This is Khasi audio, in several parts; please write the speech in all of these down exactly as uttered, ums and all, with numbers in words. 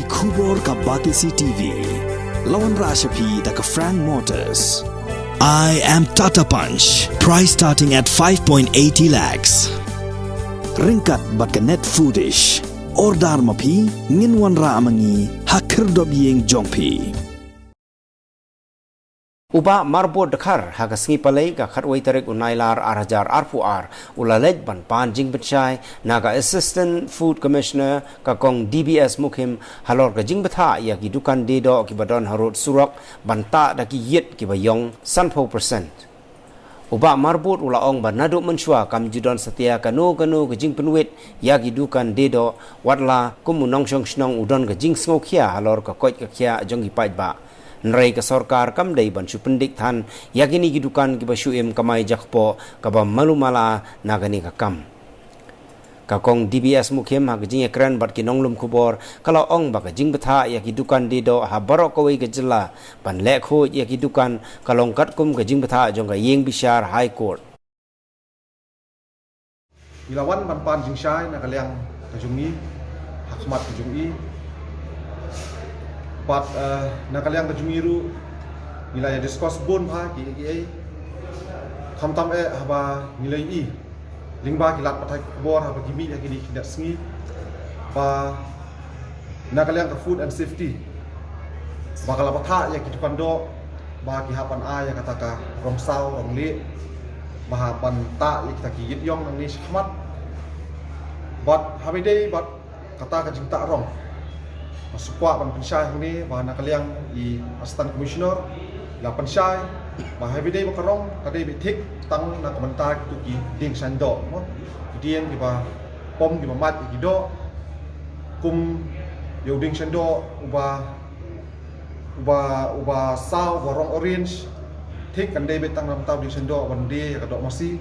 Khubor ka Batesi T V. La wanrah sha phi da ka Frank Motors. I am Tata Punch. Price starting at five point eighty lakhs. Ryngkat bad ka Net Foodish. Order ma phi, ngin wanrah ma ngi ha khyrdop ïing jong phi. U Bah Marbud Dkhar ha ka sngi Palei ka khatwei tarik u Nailar ar hajar arphew ar u la leit ban pan jingpynshai na ka Assistant Food Commissioner ka Kong D B S Mukhim halor ka jingbthah ïa ki dukan die doh kiba don harud surok ban tah da ki ïit kiba ïong sanphew percent. U Bah Marbud u la ong ba naduh mynshuwa kam ju don satia kano kano ka jingpynwit ïa ki dukan die doh, wat la kum u nongshong shnong u don ka jingsngewkhia halor ka koit ka khiah jong ki paidbah. Hynrei ka sorkar kam dei ban shu pyndik than ïa kine ki dukan kiba shu im kamai jakpoh kaba malu mala na kane ka kam. Ka Kong D B S Mukhim ha ka jingïakren bad ki nonglum khubor ka la ong ba ka jingbthah ïa ki dukan die doh ha baroh kawei ka jylla ban leh khuid ïa ki dukan ka long katkum ka jingbthah jong ka ïing bishar High Court. Ngi la wan ban pan jingshai na ka liang ka jong ngi ha khmat ka jong i. Bad eh, na ka liang ka jong i ruh ngi la ïa discuss bun bha ki ki ei. Khamtam eh haba ngi la i lyngba ki lad pathai khubor haba ki mih ha kine ki khyndai sngi ba na ka liang ka food and safety ba ka la bthah ïa ki dukan doh ba ki hap ban ai ïa kata ka rong saw rong lieh ba hap ban tah ïa kita ki ïit ïong nangne shakhmat. Bad haba dei bad kata ka jingtah rong, nga sngewkwah ban pynshai hangne ba na ka liang i Assistant Commissioner la pynshai ba haba dei ba ka rong ka dei ba thik tang na ka bynta kitu ki dieng shaiñ doh mo, ki dieng kiba pom kiba mait ki doh. Kum ïa u dieng shaiñ doh uba uba uba saw uba rong orange, thik kan dei beit tang na ka bynta u dieng shaiñ doh ban die ïa ka doh masi,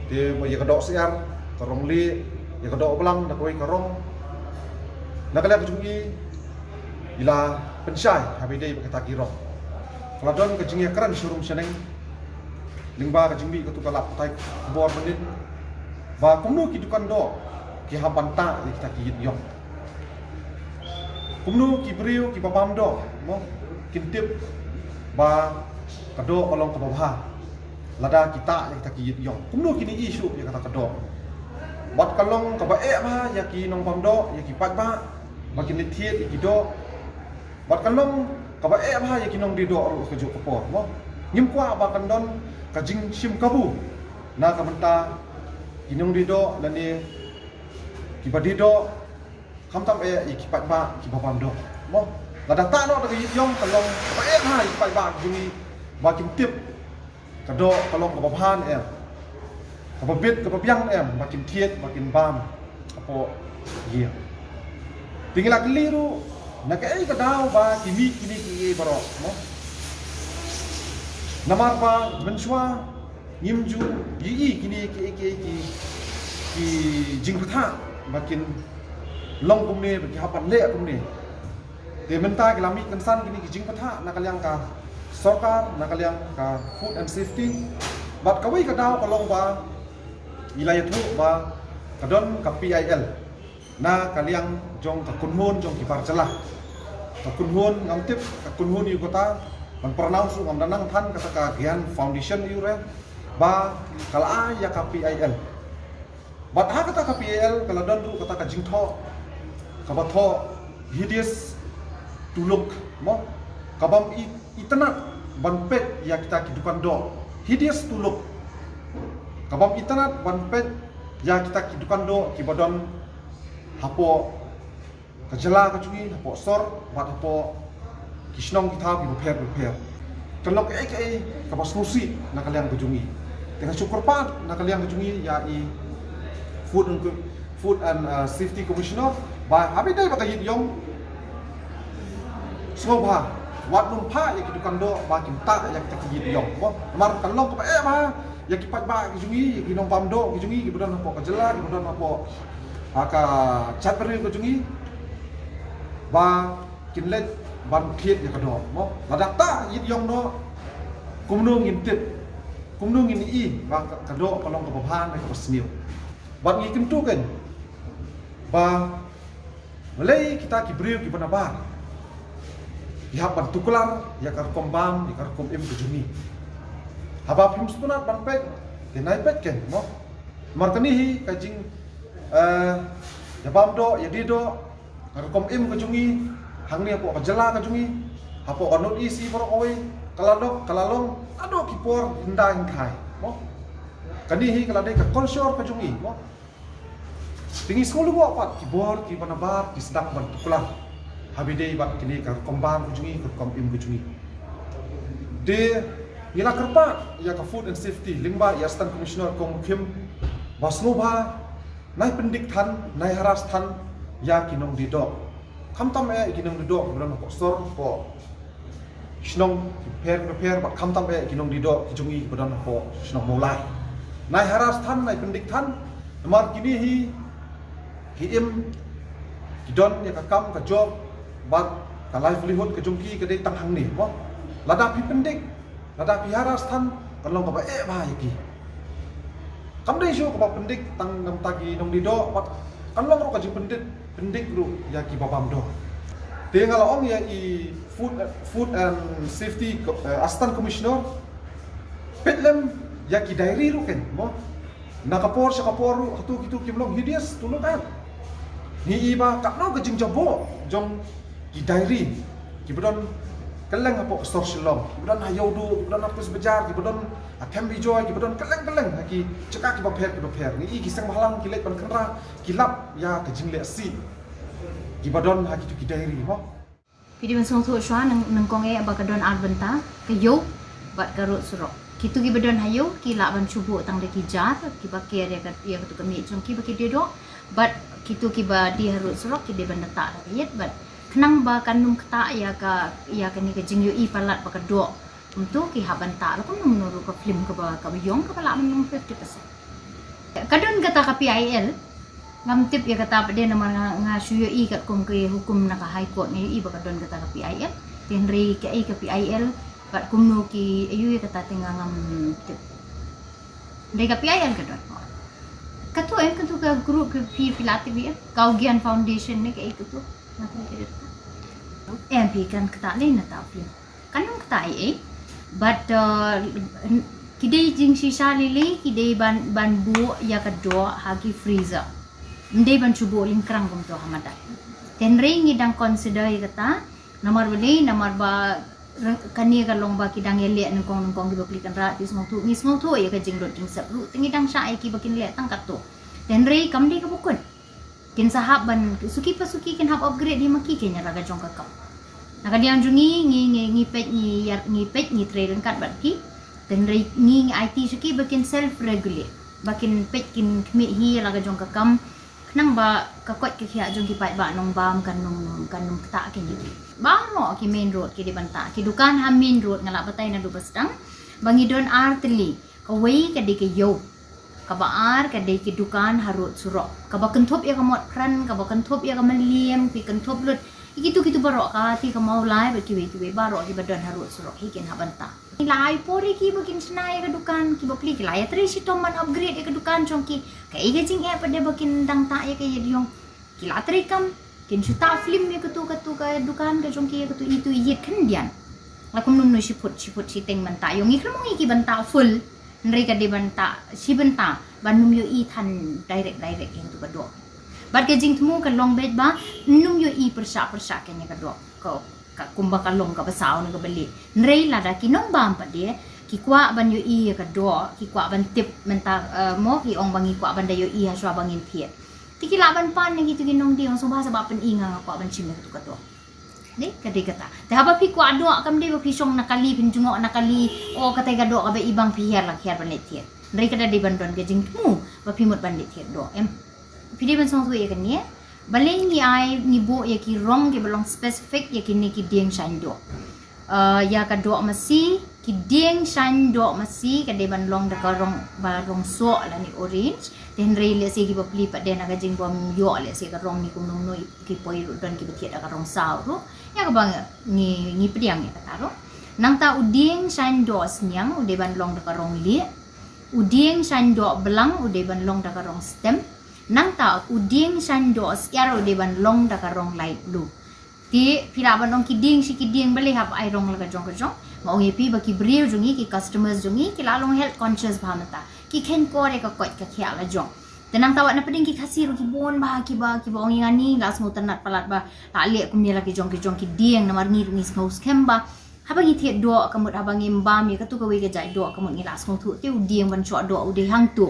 te ïa ka doh syiar, ka rong lieh, ïa ka doh blang da kawei ka rong. Na ka liang ka jong i i la pynshai haba dei bad kita ki rong. Ka la don ka jingïakren sharum shaneng lyngba ka jingmih katu ka lad pathai khubor mynnin ba kumno ki dukan doh ki hap ban tah ïa kita ki ïit ïong. Kumno ki briew kiba bam doh mo kin tip ba ka doh ka long kaba bha lada ki tah ïa kita ki ïit ïong? Kumno kin ïohi shuh ïa kata ka doh? Bad ka long kaba eh bha ïa ki nongbam doh, ïa ki paidbah ba kin leit thied ïa ki doh. Bad ka long kaba eh bha ïa ki nongdie doh ruh kajuh ka por mo. Ngim kwah ba kan don ka jingshim kabu na ka bynta ki nongdie doh lane kiba die doh, khamtam eh ïa ki paidbah kiba bam doh mo. Lada tah noh da ka ïit ïong ka long kaba eh bha ïa ki paidbah ki jong ngi ba kin tip ka doh ka long kaba bha ne em, kaba bit kaba biang ne em ba kin thied ba kin bam hapoh ïing. Te ngi la kylli ruh na kaei ka daw ba ki mih kine kiei baroh mo. Namar ba mynshuwa ngim ju ïohi kine kiei kiei ki ki jingbthah ba kin long kumne ba ki hap ban leh kumne. Te mynta ki la mih kynsan kine ki jingbthah na ka liang ka sorkar, na ka liang ka food and safety. Bad kawei ka daw ka long ba i la ïathuh ba ka don ka P I L na ka liang jong ka kynhun jong ki bar jylla. Ka kynhun ngam tip ka kynhun ïa kata, ban pronounce ruh ngam da nang than, kata ka Gyan Foundation ïa u re ba ka la ai ïa ka P I L. Bad ha kata ka P I L ka la don ruh kata ka jingthoh kaba thoh hideous to look mo, kabym i- itynnad ban peit ïa kita ki dukan doh. Hideous to look, kabym itynnad ban peit ïa kita ki dukan doh kiba don hapoh ka jylla ka jong ngi, hapoh sor bad hapoh ki shnong ki thaw kiba pher bapher. Kan long kaei kaei kaba sngewsih na ka liang ka jong ngi. Te nga shu kyrpad na ka liang ka jong ngi ïa i food and, food and uh, safety commissioner ba haba dei ba ka ïit ïong, sngewbha wat nym phah ïa ki dukan doh ba kin tah ïa kita ki ïit ïong mo. Namar kan long kaba eh bha ïa ki paidbah ki jong ngi, ïa ki nongbam doh ki jong ngi kiba don hapoh ka jylla, kiba don hapoh ha ka jaitbynriew ka jong ngi ba kin leit ban thied ïa ka doh mo. Lada tah ïit ïong noh, kumno ngin tip, kumno ngin ïohi ba ka, ka doh ka long kaba bha ne kaba sniew? Bad ngi kyntu kein ba Balei kita ki briew kiba nabar ki hap ban tuklar ïa ka rukom bam, ïa ka rukom im ka jong ngi? Haba phim sngewtynnat ban peit, te nai peit ken mo. Namar kane hi ka jing, eh, ïa bam doh, ïa die doh, ka rukom im ka jong ngi hangne hapoh ka jylla ka jong ngi, hapoh ka North East baroh kawei, ka la long, ka la long haduh ki por hynda hynkhai mo. Kane hi ka la dei ka culture ka jong ngi mo. Te ngi sngewlyngngoh pat ki bor kiba nabar ki sdang ban tuklar ha ba ïadei bad kine ka rukom bam ka jong ngi, ka rukom im ka jong ngi. Te ngi la kyrpad ïa ka Food and Safety lyngba ïa Assistant Commissioner Kong Mukhim ba sngewbha nai pyndik than, nai harass than ïa ki nongdie doh. Khamtam eh ki nongdie doh kiba don hapoh sor, hapoh shnong bapher bapher, bad khamtam eh ki nongdie doh ki jong ngi kiba don hapoh shnong Mawlai. Nai harass than, nai pyndik than, namar kine hi ki im, ki don ïa ka kam ka job bad ka livelihood ka jong ki ka dei tang hangne mo. Lada phi pyndik, lada phi harass than, kan long kaba eh bha ïa ki. Kam dei shuh kaba pyndik tang namar ki nongdie doh, bad kan long ruh ka jingpyndik, pyndik ruh ïa kiba bam doh. Te nga la ong ïa i Food, Food and Safety Co-, eh, Assistant Commissioner, peit lem ïa ki diary ruh ken mo. Na ka por sha ka por ruh, hato kito kim long hideous to look at? Ngi i ba katno ka jingjaboh jong ki diary kiba don kylleng hapoh ka sor Shillong, kiba don ha Ïewduh, kiba don ha Police Bazar, kiba don ha Them Bijoy, kiba don kylleng kylleng ha ki jaka kiba pher kiba pher. Ngi i ki seng bhalang ki leit ban kynrad, ki lap ïa ka jingleh sih kiba don ha kito ki diary mo. Phi dei ban sngewthuh shuwa, nyngkong eh ba ka don ar bynta, ka ïew bad ka rud surok. Kito kiba don ha ïew ki lah ban shu buh tang da ki jar kiba ker ïa ka, ïa katu ka miej jong ki ba ki die doh, bad kito kiba die ha rud surok ki dei ban da tah da ka ïit, bad khnang ba kan ym ktah ïa ka, ïa kane ka jingïohi palat ba ka doh. Kumto ki hap ban tah ruh kumno kumno ruh ka film kaba, kaba ïong kaba lah ban long fifty percent. Ka don kata ka P I L, ngam tip ïa kata pat de namar nga, nga shu ïohi katkum ka hukum na ka High Court nga ïohi ba ka don kata ka P I L. Te hynrei kaei ka P I L bad kumno ki ïohi ïa kata te nga ngam tip. Hynrei ka P I L ka don. Kato em, kato ka group ka phi, phi la tip em, Kaohgian Foundation ne kaei kato. Em, phi kan ktah lei na ta film. Kan ym ktah ei ei. Bad, uh, ki dei jingshisha lei lei, ki dei ban, ban buh ïa ka doh ha ki freezer. Ym dei ban shu buh lyngkrang kumto ha madan. Te hynrei ngi dang consider ïa kata, namar balei, namar ba re-, kane ka long ba ki dang ïaleh nyngkong nyngkong kiba plie kynrad, ki sngewthuh, ngi sngewthuh ïa ka jinglut jingsep ruh, te ngi dang shah ïa kiba kin leh tang katto. Te hynrei kam dei kaba kut. Kin sa hap ban suki pa suki kin hap upgrade hi ma ki, kane la ka jong ka kam. Na ka liang jong ngi, ngi, ngi, ngi peit, ngi ïar, ngi peit, ngi trei ryngkat bad ki. Te hynrei ngi, ngi aiti sha ki ba kin self regulate, ba kin peit kin khmih hi la ka jong ka kam. Khnang ba ka koit ka khiah jong ki paidbah nongbam kan ym, kan ym ktah kine ki. Baroh ki main road ki dei ban tah, ki dukan ha main road, nga la batai naduh ba sdang ba ngi don ar tylli. Kawei ka dei ka ïew. Kaba ar ka dei ki dukan ha rud surok. Kaba kynthup ïa ka mot pran, kaba kynthup ïa ka mylliem, ki kynthup lut ïa kitu kitu baroh, ka Hati, ka Mawlai bad kiwei kiwei baroh kiba don ha rud surok hi kin hap ban tah. Ki la ai por ïa ki ba kin shna ïa ka dukan, kiba plie ki la ïatrei shitom ban upgrade ïa ka dukan jong ki. Kaei ka jingeh pat de ba kin dang tah ïa ka ïit ïong? Ki la trei kam, kin shu tah film ïa katu, katu ka dukan ka jong ki, ïa katu itu ïit khyndiat. La kumno kumno shi phut, shi phut shiteng ban tah ïong. Ngi khlem ong ïa ki ban tah full. Hynrei ka dei ban tah shi bynta ban ym ïohi than direct direct ïa katu ka doh. Bad ka jingthmu ka long beit ba ym ïohi pyrshah pyrshah kane ka doh. Ka, ka kumba ka long kaba saw ne kaba lieh. Hynrei lada ki nongbam pat de ki kwah ban ïohi ïa ka doh, ki kwah ban tip mynta, eh, mo, ki ong ba ngi kwah ban da ïohi ha shuwa ba ngin thied. Te ki lah ban pan ïa kitu ki nongdie, ong sngewbha sa ba pyni nga, nga kwah ban shim ïa katu ka doh. Dei, ka dei kata. Te haba phi kwah doh, kam dei ba phi shong na kali, phin jngoh na kali, o katai ka doh kaba ibang, phi hiar la hiar ban leit thied. Hynrei ka da dei ban don ka jingthmu ba phi mut ban leit thied doh, em. Phi dei ban sngewthuh ïa kane. Balei ngi ai, ngi buh ïa ki rong kiba long specific ïa kine ki dieng shaiñ doh. Uh, ïa ka doh masi, ki dieng shaiñ doh masi ka dei ban long da ka rong ba rong soh lane orange. Te hynrei lehse kiba plie pat de na ka jingbym ïoh lehse ka rong ne kumno kumno, ki poi ruh don kiba thied da ka rong saw ruh. Ïa kaba ngi, ngi pdiang ïa kata ruh. Nangta u dieng shaiñ doh sniang u dei ban long da ka rong lieh. U dieng shaiñ doh blang u dei ban long da ka rong stem. Nangta u dieng shaiñ doh syiar u dei ban long da ka rong light blue. Te phi lah ban ong ki dieng shi ki dieng balei hap ai rong la ka jong ka jong. Nga ong ïa phi ba ki briew jong ngi, ki customers jong ngi ki la long health conscious bha mynta. Ki kheiñ kor ïa ka koit ka khiah la jong. Te nangta wat na pdeng ki Khasi ruh ki bun bha kiba, kiba ong ïa nga ni la sngewtynnat palat ba la leh kumne la ki jong ki jong ki dieng, namar ngi ruh ngi sngew skhem ba haba ngi thied doh ka mut, haba ngim bam ïa katu kawei ka jait doh ka mut ngi la sngewthuh te u dieng ban shoh doh u dei hangto.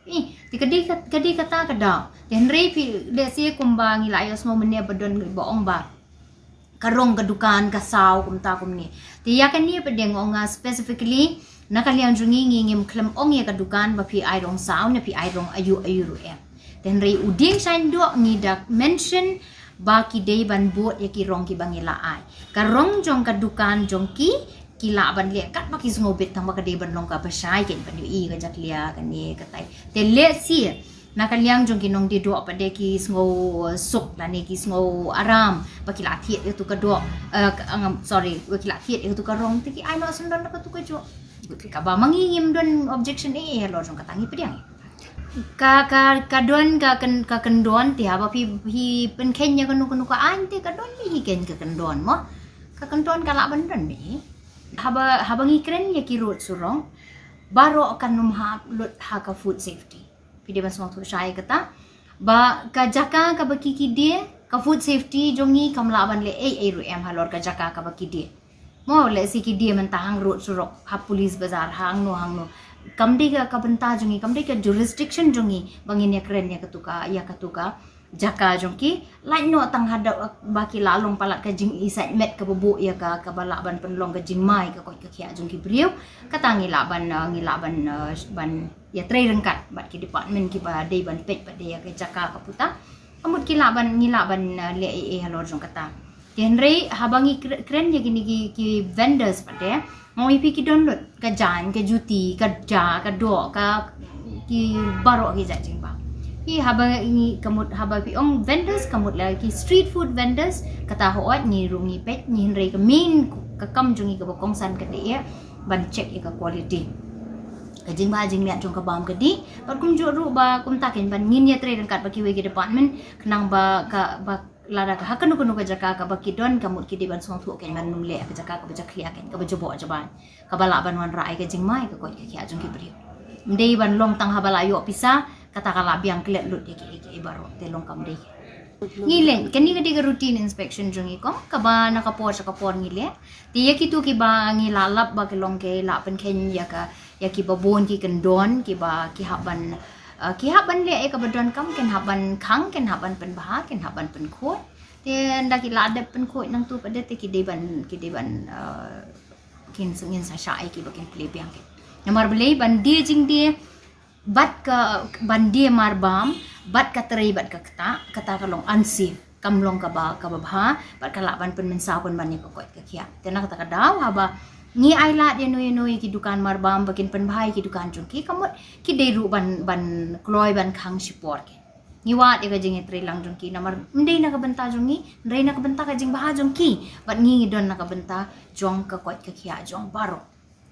Ih, te ka dei ka, ka dei kata ka daw. Te hynrei phi lehse kumba ngi la ïohsngew mynne ba don ba ong ba ka rong ka dukan ka saw kumta kumne. Te ïa kane pat dei nga ong nga specifically na ka liang jong ngi, ngi ngim khlem ong ïa ka dukan ba phi ai rong saw ne phi ai rong aïu aïu ruh em. Te hynrei u dieng shaiñ doh ngi da mention ba ki dei ban bud ïa ki rong kiba ngi la ai. Ka rong jong ka dukan jong ki, ki lah ban leh katba ki sngew bit tang ba ka dei ban long kaba shai, kein ban ïohi ka jakhlia kane katai. Te lehse na ka liang jong ki nongdie doh pat de ki sngew suk lane ki sngew aram ba ki la thied ïa katu ka doh, eh, ka, ngam, sorry, ba ki la thied ïa katu ka rong, te ki ai noh syndon da katu ka joh. Kaba ma ngi ngim don objection eh, eh, halor jong kata, ngi pdiang. Ka, ka, ka don ka kyn-, ka kyndon te haba phi, phi pynkheiñ ïa kano kano ka aiñ te ka don hi kein ka kyndon mo. Ka kyndon ka lah ban don hi. Haba, haba ngi kren ïa ki road surok, baroh kan ym hap lut ha ka food safety. Phi dei ban sngewthuh shai kata ba ka jaka kaba ki, ki die, ka food safety jong ngi kam lah ban leh ei ei ruh em halor ka jaka kaba ki die. Mo, lehse ki die mynta hang road surok, ha police bazar, hangno hangno. Kam dei ka, ka bynta jong ngi, kam dei ka jurisdiction jong ngi ba ngin ïa kren ïa katu ka, ïa katu ka jaka jong ki. Lait noh tang haduh ba ki la long palat ka jingisaiñ met kaba buh ïa ka, kaba lah ban pynlong ka jingma ïa ka koit ka khiah jong ki briew. Kata ngi lah ban, eh, ngi lah ban, eh, ban ïatrei ryngkat bad ki department kiba dei ban peit pat de ïa ka jaka ka puta. Ka mut ki lah ban, ngi lah ban, eh, leh ei ei halor jong kata. Te hynrei haba ngi kre-, kren ïa kine ki, ki vendors pat de, nga ong ïa phi ki don lut ka jaiñ, ka juti, ka ja, ka doh, ka, ki baroh ki jait jingbam. Phi haba ngi, ka mut haba phi ong vendors, ka mut la ki street food vendors, kata hooid ngi ruh ngi peit, ngi, hynrei ka main, ka kam jong ngi kaba kongsan ka dei ïa ban check ïa ka quality, ka jingbha jingmiat jong ka bam ka dih. Bad kumjuh ruh ba kumta kein ban ngin ïatrei ryngkat bad kiwei ki department khnang ba ka, ba lada ka ha kano kano ka jaka kaba ki don, ka mut ki dei ban sngewthuh kein ban ym leh ha ka jaka kaba jakhlia kein, kaba jaboh jabaiñ, kaba lah ban wanrah ïa ka jingma ïa ka koit ka khiah jong ki briew. Ym dei ban long tang haba la ïoh pisa kata ka la biang klet lut ïa ki, ïa ki baroh, te long kam dei. Ngi leh, kane ka dei ka routine inspection jong ngi kong, kaba na ka por sha ka por ngi leh. Te ïa kitu kiba ngi la lap ba ki long ki la pynkheiñ ïa ka, ïa kiba bun ki kyndon, kiba ki hap ban, eh, ki hap ban leh ïa kaba donkam, kin hap ban khang, kin hap ban pynbha, kin hap ban pynkhuid. Te ynda ki la dep pynkhuid nangtu pat de te ki dei ban, ki dei ban, eh, kin sa, ngin sa shah ïa kiba kin plie biang kein. Namar balei, ban die jingdie bad ka, ban die marbam bad ka trei bad ka ktah, kata ka long unsafe, kam long kaba, kaba bha, bad ka lah ban pynmynsaw pynban ïa ka koit ka khiah. Te na kata ka daw haba ngi ailad ïano ïano ïa ki dukan marbam ba kin pynbha ïa ki dukan jong ki, ka mut ki dei ruh ban, ban kloi ban khang shipor kein. Ngi wad ïa ka jingïatreilang jong ki namar ym dei na ka bynta jong ngi, hynrei na ka bynta ka jingbha jong ki. Bad ngi ngi don na ka bynta jong ka koit ka khiah jong baroh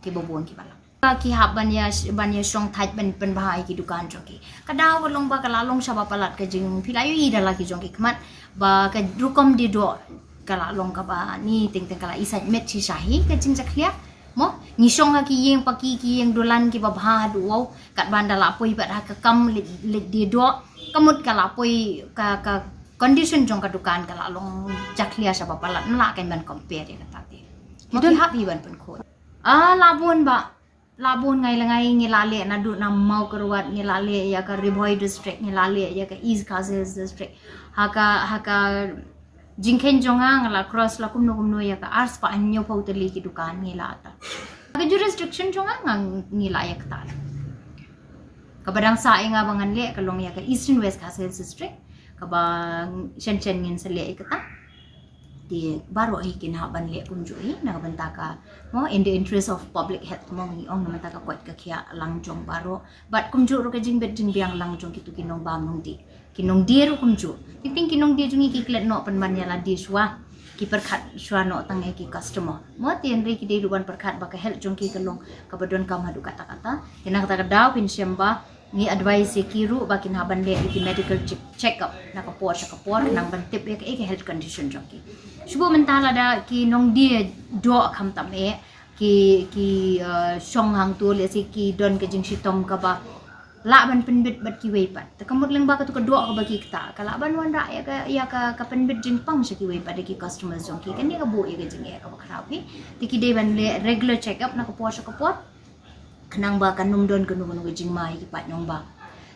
kiba bun kiba la. Ki hap ban ïa, ban ïa shong thait ban pynbha ïa ki dukan jong ki. Ka daw ka long ba ka la long shaba palat ka jing, phi la ïohi da la ki jong ki khmat ba ka rukom die doh ka la long kaba ni teng teng ka la isait met shisha hi ka jingjakhlia. Mo, ngi shong ha ki ïing paki, ki ïing dulan kiba bha haduh wow, katba ynda la poi pat ha ka kam leit, leit die doh, ka mut ka la poi ka, ka condition jong ka dukan ka la long jakhlia shaba palat, ym lah kein ban compare ïa kata te. Mo, ki hap hi ban pynkhuid. Ah, la bun ba, la bun ngai la ngai, ngi la leh naduh na Mawkyrwat, ngi la leh ïa ka Ri Bhoi District, ngi la leh ïa ka East Khasi Hills District. Ha ka, ha ka jingkheiñ jong nga, nga la cross la kumno kumno ïa ka arspah hynñiewphew tylli ki dukan ngi la ata. Ha ka jurisdiction jong nga, nga ngi la ïa kata. Kaba dang sah ïa nga ba ngan leh ka long ïa ka Eastern West Khasi Hills District, kaba shen shen ngin sa leh ïa kata. Te baroh hi kin hap ban leh kumjuh hi na ka bynta ka, mo, in the interest of public health, mo, ngi ong na ka bynta ka koit ka khiah lang jong baroh. Bad kumjuh ruh ka jingbit jingbiang lang jong kitu ki nongbam nongdie. Ki nongdie ruh kumjuh. Teng teng ki nongdie jong ngi ki klet noh pynban ïa lade shuwa. Ki pyrkhat shuwa noh tang ïa ki customer. Mo, te hynrei ki dei ruh ban pyrkhat ba ka health jong ki ka long kaba donkam haduh katta katta. Te na kata ka daw phin shem ba Ngi advice ïa ki ruh ba kin hap ban leh ïa ki medical check, check up na ka por sha ka por, khnang ban tip ïa ka, ïa ka health condition jong ki. Shu buh mynta lada ki nongdie doh khamtam eh, ki, ki, uh, shong hangto, lehse ki don ka jingshitom kaba lah ban pynbit bad kiwei pat. Te ka mut lyngba katu ka doh kaba ki ktah, ka lah ban wanrah ïa ka, ïa ka, ka pynbit jingpang sha kiwei pat da ki customers jong ki. Kane ka buh ïa ka jingeh kaba khraw hi. Te ki dei ban leh regular check up na ka por sha ka por, khnang ba kan ym don kano kano ka jingma ïa ki paid nongbam.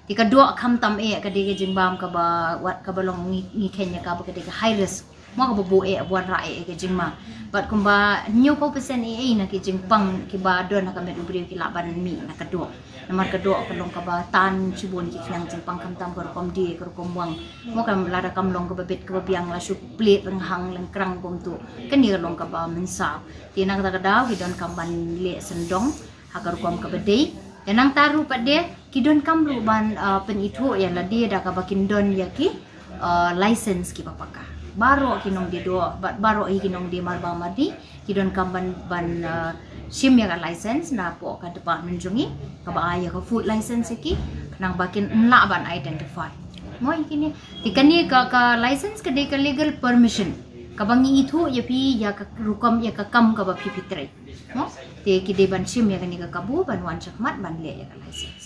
Te ka doh khamtam eh ka dei ka jingbam kaba, wat kaba long ngi, ngi kheiñ ïa ka ba ka dei ka high risk. Mo, kaba buh eh, ba wanrah eh ka jingma. Bad kumba hynñiewphew percent eh, eh, na ki jingpang kiba don ha ka met u briew ki lah ban mih na ka doh. Namar ka doh ka long kaba tan shibun ki khñiang jingpang, khamtam ka rukom die, ka rukom wang. Mo, kam lada kam long kaba bit kaba biang, la shu plied lynghang lyngkrang kumtu. Kane ka long kaba mynsaw. Te na kata ka daw ki donkam ban leh sngewdong ha ka rukom kaba dei. Te nangta ruh pat de ki donkam ruh ban, uh, pynithuh ïa lade da kaba kin don ïa ki, uh, license kiba paka. Baroh ki nongdie doh, ba-, baroh hi ki nongdie marbam mardi, ki donkam ban, ban, uh, shim ïa ka license napoh ka department jong ngi kaba ai ïa ka food license ïa ki, khnang ba kin lah ban identify. Mo, ïa kine. Te kane ka, ka license ka dei ka legal permission kaba ngi ithuh ïa phi ïa ka rukom, ïa ka kam kaba phi, phi trei. Mo? Te ki dei ban shim ïa kane ka kabu ban wan shakhmat ban leh ïa ka license.